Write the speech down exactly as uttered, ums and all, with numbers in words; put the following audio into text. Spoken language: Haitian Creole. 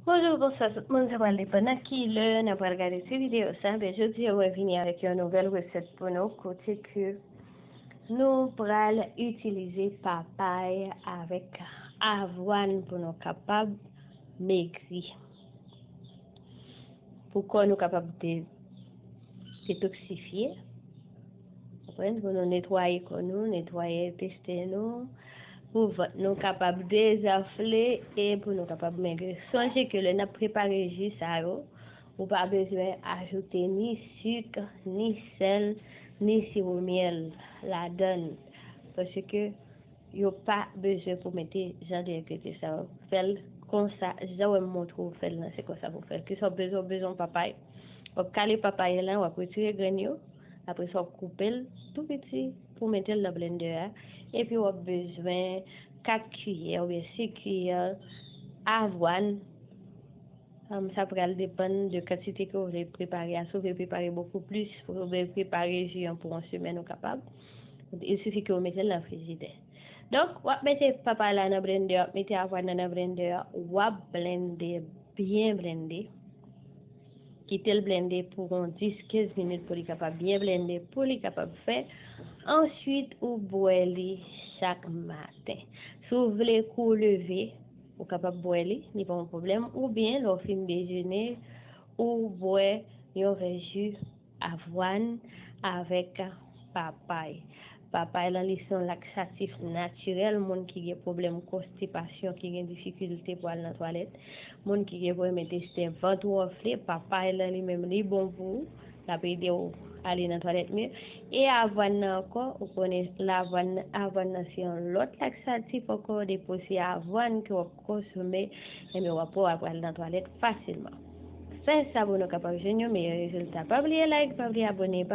Bonjou, bonswa tout moun, sa pral depann nan ki lè n ap pral gade ti videyo sa. Ben, jodi a mwen vini avèk yon nouvèl resèt pou nou, kote ke nou pral itilize papay avèk avwàn pou nou kapab megri. Pou kò nou kapab de, detoksifye, konprann, pou nou netwaye kò nou, netwaye entesten nou, pou vant nou kapab dezanfle e pou nou kapab megri. Sonje ke lè n ap prepare ji sa yo, ou pa bezwen ajoute ni sik, ni sèl, ni siwo myèl ladan l, paske yo pa bezwen pou mete jan de engrediyan sa yo. Fè l konsa, jan w wè m montre w fè l lan, se konsa pou w fè l. Kisa w bezwen, w bezwen yon papay. W ap kale papay lan, w ap retire grenn yo. Apre sa, w ap koupe l tou piti pou w mete l nan blendè a. Epi w ap bezwen kat kiyè oubyen sis kiyè avwàn. Sa pral depann de kantite ke w vle prepare a. Si w vle prepare bokou plis, si w vle prepare ji an pou yon semèn, ou kapab. Il sifi ke w mete l nan frijidè. Donk, w ap mete papay la nan blendè, w ap mete avwàn nan nan blendè, w ap blende, byen blende. Kite l blende pou yon dis, kenz minit pou li kapab byen blende, pou li kapab fè. Answit, ou bwè li chak maten. Si w vle kou w leve, ou kapab bwè li, li pa yon pwoblèm. Oubyen, lè w fin dejene, ou bwè yon vè ji avwàn avèk papay. Papay lan, li se yon laksatif natirèl. Moun ki gen pwoblèm konstipasyon, ki gen difikilte pou al nan twalèt, moun ki gen pwoblèm entesten, vant wonfle, papay lan li menm, li bon pou ou. L ap ede w ale nan twalèt mye. E avwàn nan ankò, ou konnen lavwàn, avwàn nan se yon lòt laksatif ankò, depi se avwàn ke w ap konsome, enben w ap wè w ap pral nan twalèt fasilman. Fè sa pou nou kapab jwenn yon meyè rezilta. Pa bliye like, pa bliye abone, pa